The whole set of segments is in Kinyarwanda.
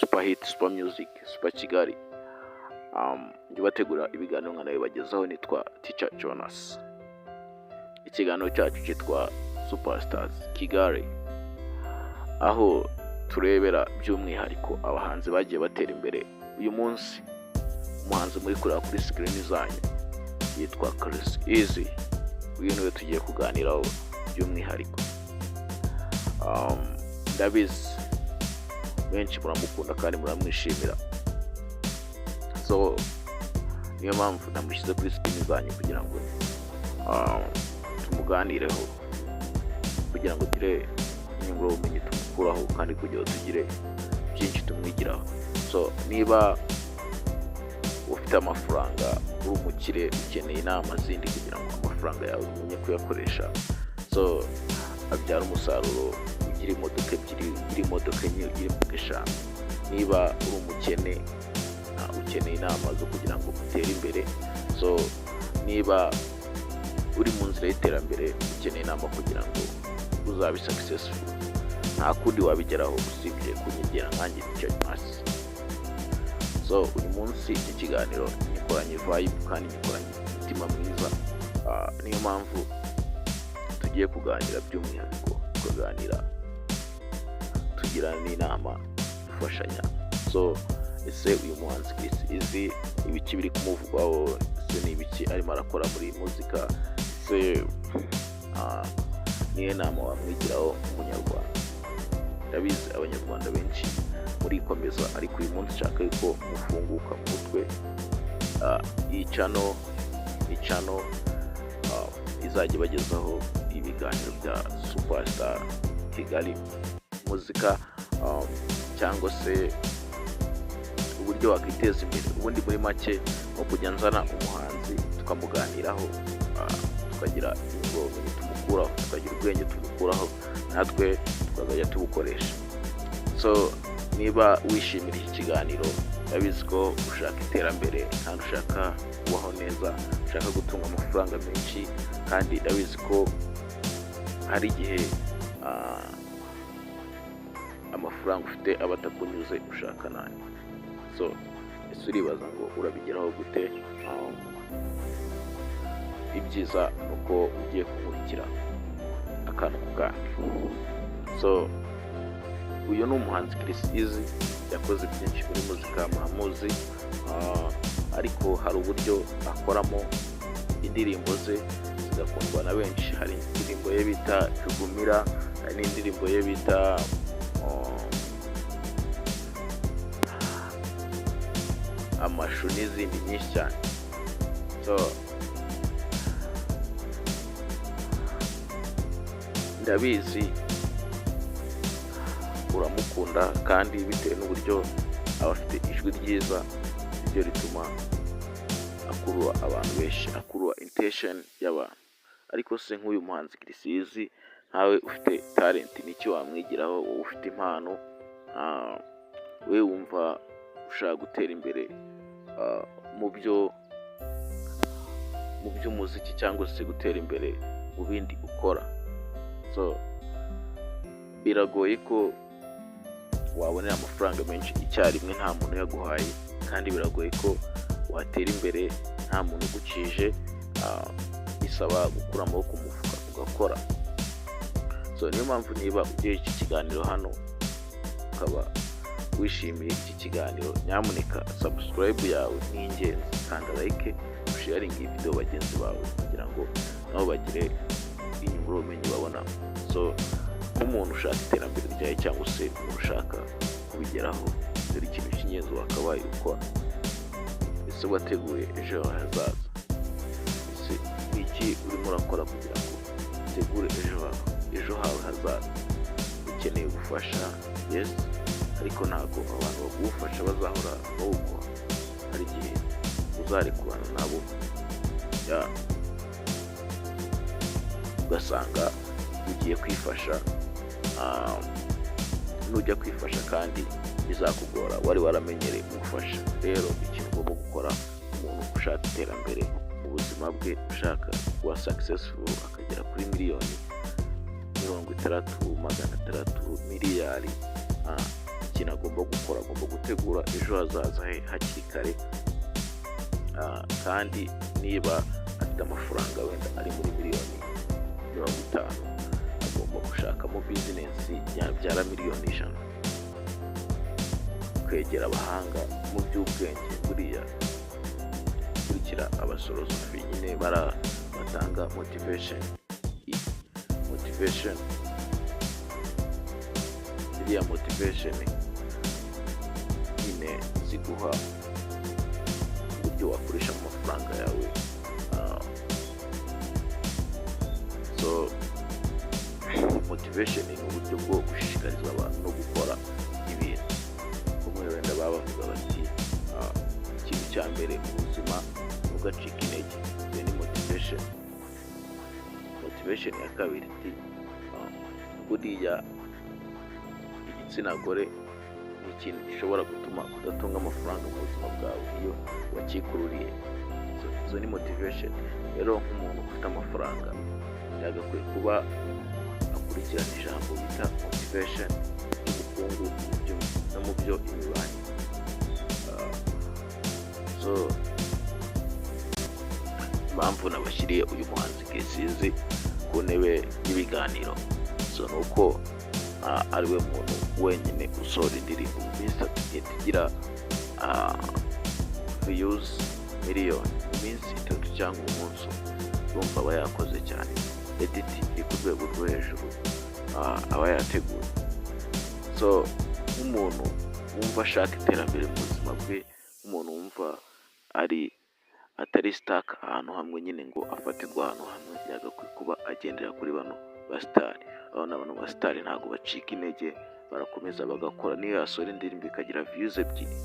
Super Hit, Super Music, Super Kigali. Njye bategura ibiganiro nkanabibagezaho nitwa Teacher Jonas. Ikiganiro cyacu cyitwa Superstars Kigali, aho turebera by'umwihariko abahanzi bagiye batera imbere. Uyu munsi umuhanzi muri kureba kuri screen zanyu yitwa Chris Eazy. Uyu niwe tugiye kuganiraho by'umwihariko. Ndabizi benshi muramukunda kandi muramwishimira, so niyo mpamvu namushyize kuri screen zanyu kugira ngo tumuganireho, kugira ngo tugire inyungurabumenyi tumukuraho kandi kugira ngo tugire byinshi tumwigiraho. So niba ufite amafaranga, uri umukire, ukeneye inama zindi kugira ngo amafaranga yawe umenye kuyakoresha so abyara umusaruro, ugire imodoka ebyiri, ugire imodoka enye, ugire imodoka eshanu. Niba uri umukene, ukeneye inama zo kugira ngo utere imbere. So niba uri mu nzira y'iterambere, ukeneye inama kugira ngo uzabe successful. Nta kundi wabigeraho usibye kunyegera nkanjye Teacher Jonas. So uyu munsi iki kiganiro nyikoranye vibe kandi nyikoranye umutima mwiza. Niyo mpamvu tugiye kuganira by'umwihariko, tukaganira tugira n'inama, dufashanya. So ese uyu muhanzi Chris Eazy, ibiki biri kumuvugwaho? Ese ni ibiki arimo arakora muri muzika? Ese niyo nama wamwigiraho nk'umunyarwanda? Ndabizi abanyarwanda benshi murikomeza, ariko uyu munsi nshaka yuko mufunguka mu mutwe. Iyi channel ni channel izajya ibagezaho ibiganiro bya Superstar Kigali, muzika cyangwa se uburyo wakwiteza imbere. Ubundi muri make ni ukujya nzana umuhanzi tukamuganiraho, tukagira ubumenyi tumukuraho, tukagira ubwenge tumukuraho, natwe tukazajya tubukoresha. So niba wishimira iki kiganiro, urabizi ko ushaka iterambere kandi ushaka kubaho neza, ushaka gutunga amafaranga menshi, kandi ndabizi ko hari igihe amafaranga ufite aba atakunyuze, ushaka n'andi. So ese uribaza ngo urabigeraho gute? Ibyiza ni uko ugiye kunkurikira akantu ku kandi. So uyu ni umuhanzi Chris Eazy, yakoze byinshi muri muzika, muramuzi, ariko hari uburyo akoramo indirimbo ze zigakundwa na benshi. Hari indirimbo ye bita Jugumira, hari n'indirimbo ye bita Amashu n'izindi nyinshi cyane. So ndabizi uramukunda, kandi bitewe n'uburyo aba afite ijwi ryiza, niryo rituma akurura abantu benshi, akurura attention y'abantu. Ariko se nk'uyu muhanzi Chris Eazy, nkawe ufite talent, n'iki wamwigiraho? Wowe ufite impano, we wumva ushaka gutera imbere mu by'umuziki cyangwa se gutera imbere mu bindi ukora. So biragoye ko wabonera amafaranga menshi icyarimwe nta muntu uyaguhaye, kandi biragoye ko watera imbere nta muntu ugucije. Bisaba gukura amaboko mu mufuka ugakora. So niyo mpamvu niba ugiye iki kiganiro hano ukaba wishimiye iki kiganiro, nyamuneka subscribe yawe ni ingenzi, kanda like, usharinge iyi video bagenzi bawe kugira ngo nabo bagire inyungurubumenyi babona. So nk'umuntu ushaka iterambere ryawe cyangwa se umuntu ushaka kubigeraho, dore ikintu cy'ingenzi wakabaye ukora. Ese wateguye ejo hawe hazaza? Ese ni iki urimo urakora kugira ngo utegure ejo hawe hazaza? Ukeneye ubufasha, yes, ariko ntabwo abantu bagufasha bazahora bawuguha. Hari igihe uzarekurana nabo, ya, ugasanga ugiye kwifasha. Nujya kwifasha kandi bizakugora, wari waramenyereye ubufasha. Rero ikintu ugomba gukora, umuntu ushaka iterambere mu buzima bwe, ushaka kuba successful akagera kuri miliyoni 60, 600, miliyari, ikintu Ikintu agomba gukora, agomba gutegura ejo hazaza he hakiri kare. Kandi niba afite amafaranga wenda ari muri miliyoni 50, agomba gushakamo business yabyara miliyoni 100. Kwegera abahanga mu by'ubwenge, buriya gukurikira abafilosofi nyine bara batanga motivation, ziriya motivation nyine ziguha uburyo wakoresha amafaranga yawe. So motivation ni uburyo bwo gushishikariza abantu no gukora ibintu. Kumwe wenda baba bavuga bati: "Ikintu cya mbere mu buzima, ntugacike intege." Iyo ni motivation. Motivation ya kabiri iti: "Buriya igitsina gore ni ikintu gishobora gutuma udatunga amafaranga mu buzima bwawe iyo wakikururiye." Izo ni motivation. Rero nk'umuntu ufite amafaranga yagakwiye kuba akurikirana ijambo bita motivation y'ubukungu no mu byo imibanire. So impamvu nabashyiriye uyu muhanzi Chriss Eazy ku ntebe y'ibiganiro, so ni uko ari we muntu wenyine usohora indirimbo mu minsi 3 igahita igira views miliyoni mu minsi 3 cyangwa umunsi umwe. Urumva aba yakoze cyane, edit iri ku rwego rwo hejuru, aba yateguye. So nk'umuntu wumva ashaka iterambere mu buzima bwe, nk'umuntu wumva ari atari stuck ahantu hamwe nyine ngo afatirwe ahantu hamwe, yagakwiye kuba agendera kuri bano basitari. Urabona bano basitari ntabwo bacika intege, barakomeza bagakora. Niyo yasohora indirimbo ikagira views ebyiri,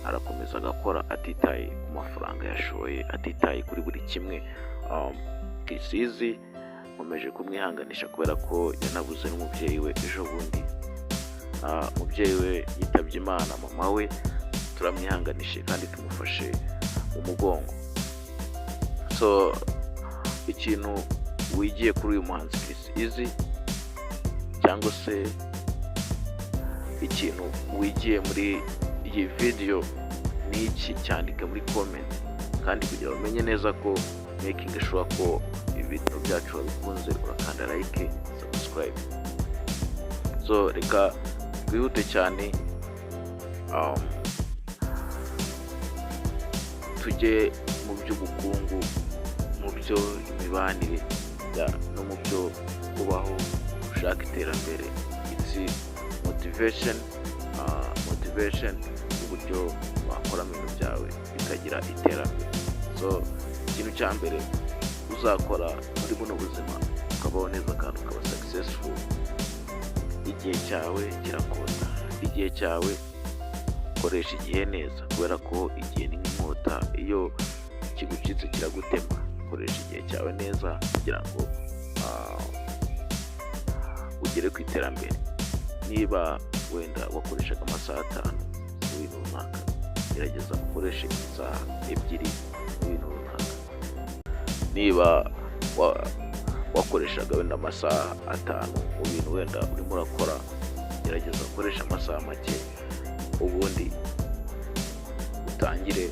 arakomeza agakora atitaye ku mafaranga yashoye, atitaye kuri buri kimwe. Chriss Eazy nkomeje kumwihanganisha kubera ko yanabuze n'umubyeyi we ejo bundi. Umubyeyi we yitabye Imana, mama we, turamwihanganishije kandi tumufashe mu mugongo. So ikintu wigiye kuri uyu muhanzi Chriss Eazy, cyangwa se ikintu wigiye muri iyi video ni iki? Cyandike muri comment. Kandi kugira ngo umenye neza ko making sure ko ibintu byacu wabikunze, urakanda like, subscribe. So reka twihute cyane, tujye mu by'ubukungu, mu byo imibanire no mu byo kubaho ushaka iterambere. It's motivation, motivation uburyo wakoramo ibintu byawe bikagira iterambere. So ikintu cya mbere uzakora muri buno buzima ukabaho neza kandi ukaba successful, igihe cyawe kirakota. Igihe cyawe, koresha igihe neza, kubera ko igihe ni nk'inkota, iyo kigucitse kiragutema. Koresha igihe cyawe neza kugira ngo ugere ku iterambere. Niba wenda wakoreshaga amasaha 5 mu bintu runaka, gerageza ukoreshe isaha 2 mu bintu runaka. Niba wakoreshaga wenda amasaha 5 mu bintu wenda urimo urakora, gerageza ukoreshe amasaha make, ubundi utangire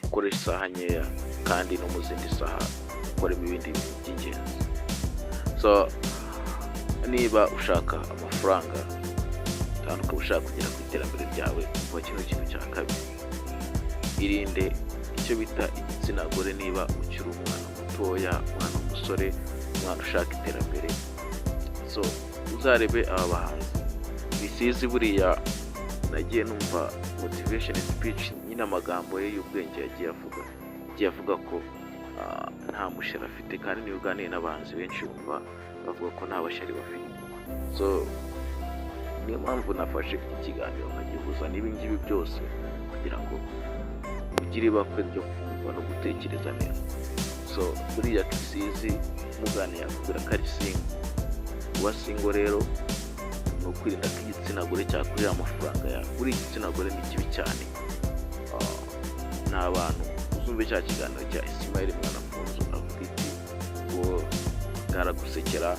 ukoreshe isaha nkeya, kandi no mu zindi saha ukoremo ibindi bintu by'ingenzi. So niba ushaka amafaranga kandi ukaba ushaka kugera ku iterambere ryawe, umva kino kintu cya kabiri: irinde icyo bita igitsina gore. Niba ukiri umwana mutoya, umwana w'umusore, umwana ushaka iterambere, so uzarebe aba bahanzi bisizi. Buriya nagiye numva motivation speech nyine, amagambo ye y'ubwenge yagiye avuga, yagiye avuga ko nta musheri afite. Kandi niyo uganiye n'abahanzi benshi, wumva bavuga ko nta basheri bafite. So niyo mpamvu nafashe iki kiganiro nkagihuza n'ibi ngibi byose, kugira ngo ugire ibakwe ryo kumva no gutekereza neza. So buriya Chriss Eazy muganiye yakubwira ko ari single. Kuba single rero ni ukwirinda ko igitsina gore cyakurira amafaranga yawe. Buriya igitsina gore ni kibi cyane. Ni abantu, uzumve cya kiganiro cya Ismail Mwanafunzi avuga iti ngo karagusekera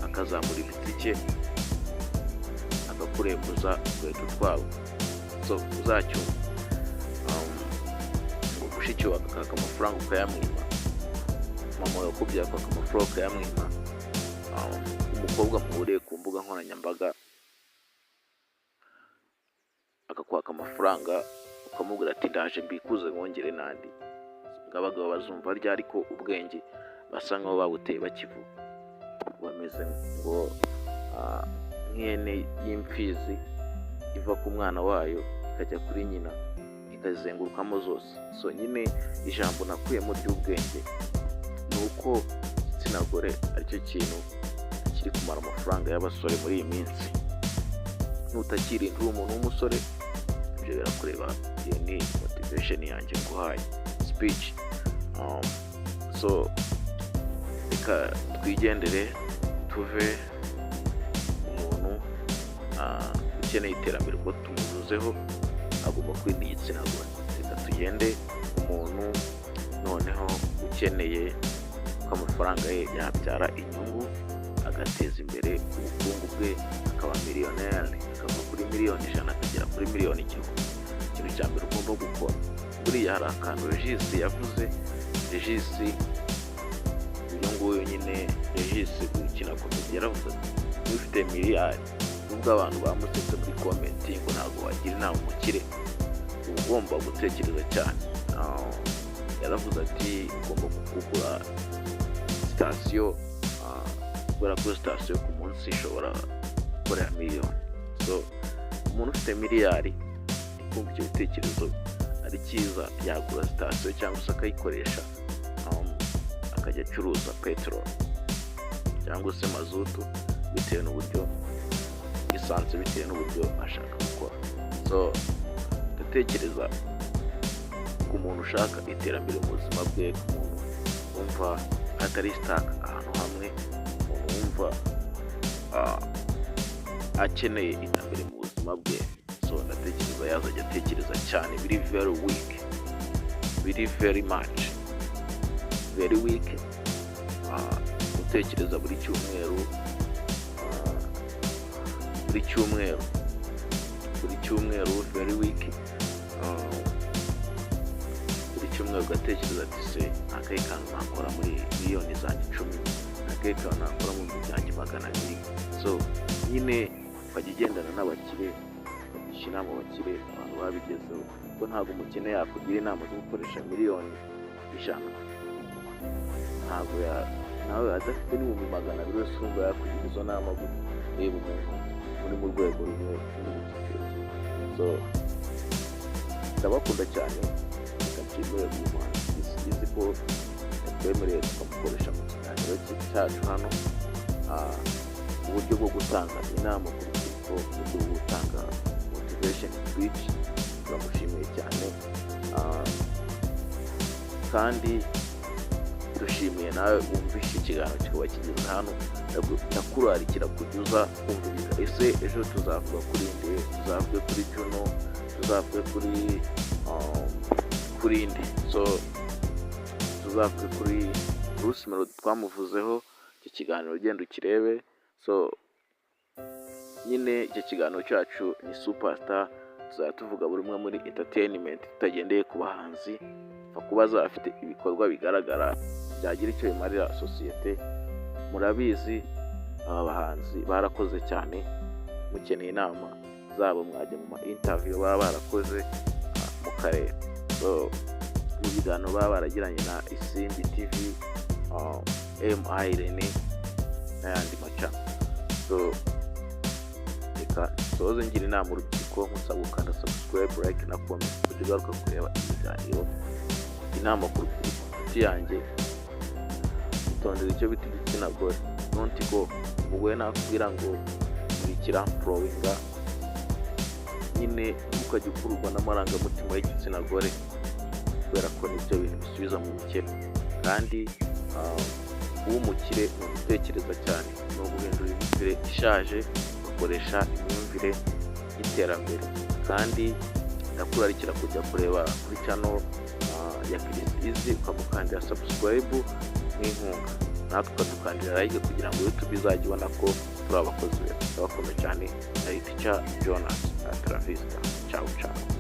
akazamura ibitsike. Bakakurembuza ugahita utwarwa. So uzacyumva ngo mushiki wawe akaka amafaranga ukayamwima, mama wawe akubyaye akaka amafaranga ukayamwima, umukobwa muhuriye ku mbuga nkoranyambaga akakwaka amafaranga ukamubwira ati: "Ndaje mbikuze mwongere n'andi." Ngo abagabo bazumva ryari ko ubwenge basa nkaho babuteye bakivuga? Bameze ngo nk'ihene y'imfizi iva ku mwana wayo ikajya kuri nyina, ikazengurukamo zose. So nyine ijambo nakuyemo ry'ubwenge ni uko igitsina gore aricyo kintu kiri kumara amafaranga y'abasore muri iyi minsi. Nutakirinda uri umuntu w'umusore, ibyo birakureba. Iyo ni motivation yanjye nguhaye speech. So reka twigendere, tuve umuntu ukeneye iterambere kuko tumuvuzeho agomba kwirinda igitsina gore. Reka tugende umuntu noneho ukeneye ko amafaranga ye yabyara inyungu, agateza imbere ubukungu bwe, akaba miliyoneri, akava kuri miliyoni 100 akagera kuri miliyoni 1000. Ikintu cya mbere ugomba gukora, buriya hari akantu Regis yavuze. Regis uyu nguyu nyine, Regis ukina comedy, yaravuze ati: "Niba ufite miliyari," nubwo abantu bamusetse muri comment ngo ntabwo wagira inama umukire, uba ugomba gutekereza cyane. Yaravuze ati: "Ugomba kugura sitasiyo, kubera ko sitasiyo ku munsi ishobora gukorera miliyoni." So umuntu ufite miliyari, kumva icyo gitekerezo ari cyiza, yagura sitasiyo cyangwa se akayikoresha, akajya acuruza peteroli cyangwa se mazutu, bitewe n'uburyo esanse, bitewe n'uburyo ashaka gukora. So ndatekereza ku muntu ushaka iterambere mu buzima bwe, ku muntu wumva atari stuck ahantu hamwe, umuntu wumva akeneye iterambere mu buzima bwe. So ndatekereza yazajya atekereza cyane biri very weak, biri very much very weak. Gutekereza buri cyumweru, buri cyumweru, buri cyumweru, very weak, buri cyumweru ugatekereza ati: "Se akahe kantu nakora muri miliyoni zanjye 10? Akahe kantu nakora mu bihumbi byanjye 200?" So nyine ukajya ugendana n'abakire, ukagisha inama abakire, abantu babigezeho, kuko ntabwo umukene yakugira inama zo gukoresha miliyoni 100. Ntabwo ya nawe adafite n'ibihumbi 200 wese urumva yakugira izo nama gute? Reba umuntu uri mu rwego rumwe, uri mu cyiciro kimwe. So ndabakunda cyane. Reka nshimire uyu muhanzi izi ko yatwemereye tukamukoresha mu kiganiro cye cyacu hano. Uburyo bwo gutanga inama ku rubyiruko, uburyo bwo gutanga motivation speech, turamushimiye cyane. Kandi dushimiye nawe wumvishe ikiganiro kikaba kigeze hano. Ndakurarikira kujya uza kumva ibiga. Ese ejo tuzavuga kuri nde? Tuzavuge kuri Juno, tuzavuge kuri nde? So tuzavuge kuri Bruce Melody, twamuvuzeho. Icyo kiganiro ugenda ukirebe. So nyine icyo kiganiro cyacu ni Superstar. Tuzajya tuvuga buri umwe muri entertainment tutagendeye ku bahanzi, pfa kuba afite ibikorwa bigaragara byagira icyo bimarira sosiyete. Murabizi, aba bahanzi barakoze cyane. Mukeneye inama zabo, mwajya mu ma interview baba barakoze, mukareba. So mu biganiro baba baragiranye na Isimbi TV, MI Rene n'ayandi macana. So reka nsoze ngira inama urubyiruko, nkusaba gukanda subscribe, like na comment kugira ugaruka kureba ibiganiro. Inama ku rubyiruko, inshuti yanjye, itondere icyo bita igitsina gore. Don't go. Umugore nakubwira ngo nkurikira, followinga, nyine ntukajye ukururwa n'amarangamutima y'igitsina gore, kubera ko nibyo bintu bisubiza mu bukene. Kandi kuba umukire ni ugutekereza cyane, ni uguhindura imyumvire ishaje ugakoresha imyumvire y'iterambere. Kandi ndakurarikira kujya kureba kuri channel ya Chris Easy, ukamukandira subscribe n'inkunga, natwe ukadukandira like kugira ngo YouTube izajye ibona ko turi abakozi beza. Ndabakunda cyane. Nari Teacher Jonas Ataravista. Ciao ciao.